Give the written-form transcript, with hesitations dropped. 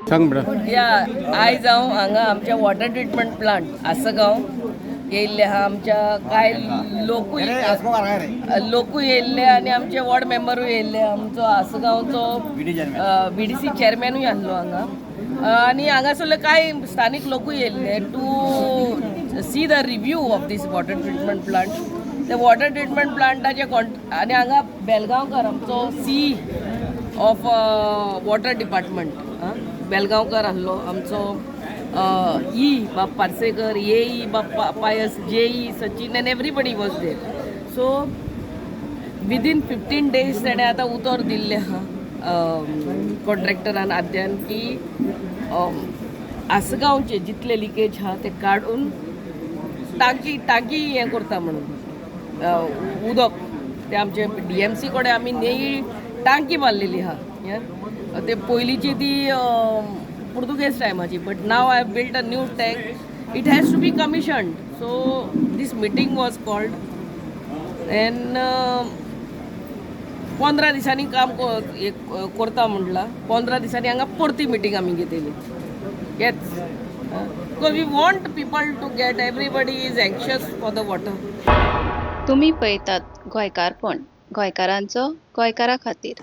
सांग मॅडम. या, आयज हांव हांगा आमच्या वॉटर ट्रिटमेंट प्लांट आसगांव येयल्ले आहा. आमच्या कांय लोकूय लोकूय येयल्ले आनी आमचे वॉर्ड मेंबरूय येयल्ले. आमचो आसगांवचो बीडीसी चेअरमॅनूय आसलो हांगा आनी हांगासरले कांय स्थानीक लोकूय येयल्ले to see the review of this water treatment plant. ते वॉटर ट्रिटमेंट प्लांटाचे कॉन्ट आनी हांगा बेलगांवकर, आमचो सीई ऑफ वॉटर डिपार्टमेंट बेलगांवकर आसलो, आमचो ई बाब पार्सेकर, ए ई बाब पायस, जे E Sachin and everybody was there. So within 15 days तेणें आतां उतर दिल्लें आहा कॉन्ट्रॅक्टरान आद्यान की आसगांवचे जितले लिकेज आहा ते काडून टांकी टांकी हें करता म्हणून उदक ते आमचे डीएमसी कडेन आमी नेयी टांकी बांदलेली आहा. हें ते पयलींची ती पुर्तुगेज टायमाची, but now I built a new tank. It has to be commissioned, so this meeting was called and 15 दिसांनी काम एक करता म्हटलां. 15 दिसांनी हांगा परती मिटींग आमी घेतली येच because we want people to get, everybody is anxious for the water. तुम्ही पळयतात गोंयकारपण, गोंयकारांचो गोंयकारा खातीर.